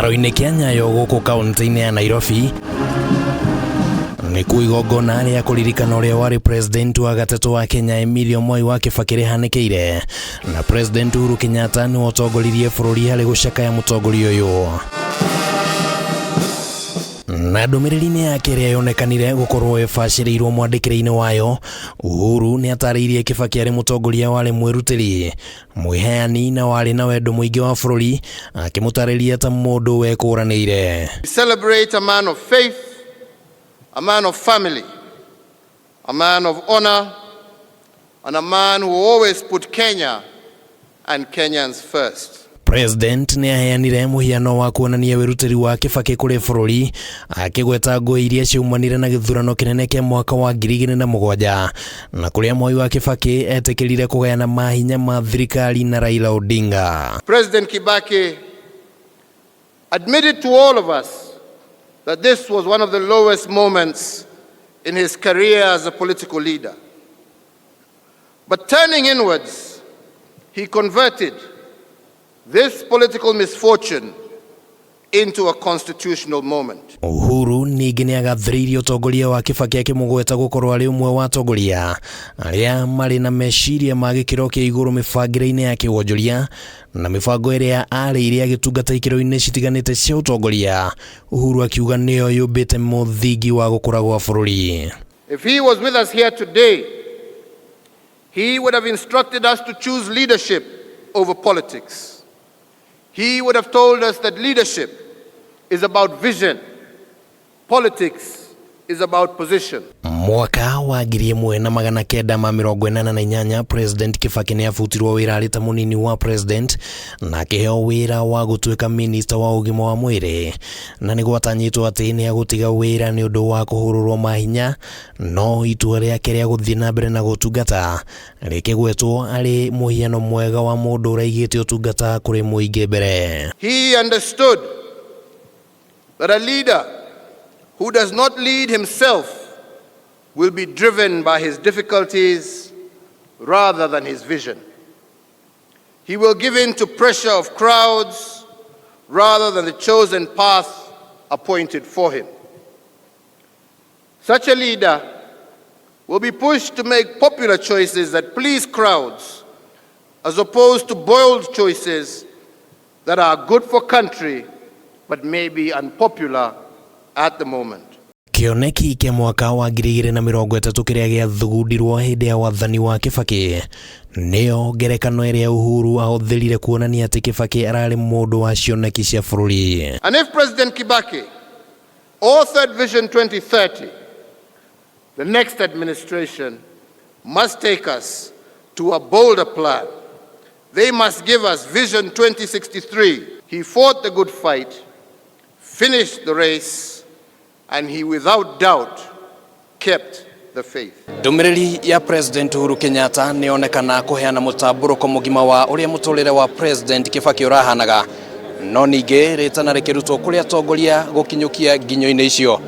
Kĩharo-inĩ kĩa Nyayo gũkũ kaunti-inĩ ya Nairobi nĩkuo igongona rĩa kũririkana ũrĩa warĩ president wa gatatũ wa Kenya Emilio Mwai wa Kibaki rĩhanĩkĩire, na President Uhuru Kenyatta nĩwe ũtongoririe bũrũri harĩ gũcakaya mũtongoria ũyũ. Na ndũmĩrĩri-inĩ yake ĩrĩa yonekanire gũkorwo ĩbacĩrĩirwo mwandĩkĩre-inĩ wayo, Uhuru nĩ atarĩirie Kibaki arĩ mũtongoria warĩ mwĩrutĩri, mwĩheani na warĩ na wendo mũingĩ wa bũrũri, akĩmũtarĩria ta mũndũ wekũranĩire. We celebrate a man of faith, a man of family, a man of honor, and a man who always put Kenya and Kenyans first. President nĩ aheanire mũhiano wa kuonania wĩrutĩri wa Kibaki kũrĩ bũrũri, akĩgweta ngũĩ iria ciaumanire na gĩthurano kĩnene kĩa mwaka wa 2007, na kũrĩa Mwai wa Kibaki etĩkĩrire kũgayana mahinya ma thirikari na Raila Odinga. President Kibaki admitted to all of us that this was one of the lowest moments in his career as a political leader. But turning inwards, he converted this political misfortune into a constitutional moment. Uhuru ningĩ nĩ agathĩrĩirie ũtongoria wa Kibaki, akĩmũgweta gũkorwo arĩ ũmwe wa atongoria arĩa marĩ na meciria ma gĩkĩro kĩa igũrũ mĩbangĩre-inĩ ya kĩwonjoria na mĩbango ĩrĩa arĩire agĩtungata ikĩro-inĩ citiganĩte cia ũtongoria. Uhuru akiuga nĩyo yũmbĩte mũthingi wa gũkũra gwa bũrũri. If he was with us here today, he would have instructed us to choose leadership over politics. He would have told us that leadership is about vision, politics is about position. Mwaka wa 1988, President Kibaki nĩ abutirwo wĩra arĩ ta mũnini wa president na akĩheo wĩra wa gũtuĩka minista wa ũgima wa mwĩrĩ, na nĩ gwatanyĩtwo atĩ nĩ agũtiga wĩra nĩ ũndũ wa kũhũrũrwo mahinya, no itua rĩake rĩa gũthiĩ na mbere na gũtungata rĩkĩgwetwo arĩ mũhiano mwega wa mũndũ ũraigĩte ũtungata kũrĩ mũingĩ mbere. He understood that a leader who does not lead himself will be driven by his difficulties rather than his vision. He will give in to pressure of crowds rather than the chosen path appointed for him. Such a leader will be pushed to make popular choices that please crowds as opposed to bold choices that are good for country but may be unpopular at the moment. Kĩoneki kĩa mwaka wa 2030 kĩrĩa gĩathugundirwo hĩndĩ ya wathani wa Kibaki nĩyo ngerekano ĩrĩa Uhuru ahũthĩrire kuonania atĩ Kibaki ararĩ mũndũ wa cioneki cia bũrũri. And if President Kibaki authored Vision 2030, the next administration must take us to a bolder plan. They must give us Vision 2063. He fought the good fight, finished the race, and he without doubt kept the faith. Ndũmĩrĩri ya President Uhuru Kenyatta nĩ yonekana kũheana mũtambũrũko mũgima wa ũrĩa mũtũrĩre wa President Kibaki ũrahanaga, no ningĩ rĩtana rĩkĩrutwo kũrĩ atongoria gũkinyũkia nginyo-inĩ icio.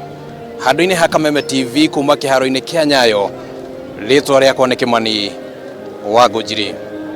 Handũ-inĩ ha Kameme TV kuma kĩharo-inĩ kĩa Nyayo, rĩtwa rĩakwa nĩ Kĩmani wa Ngũnjiri.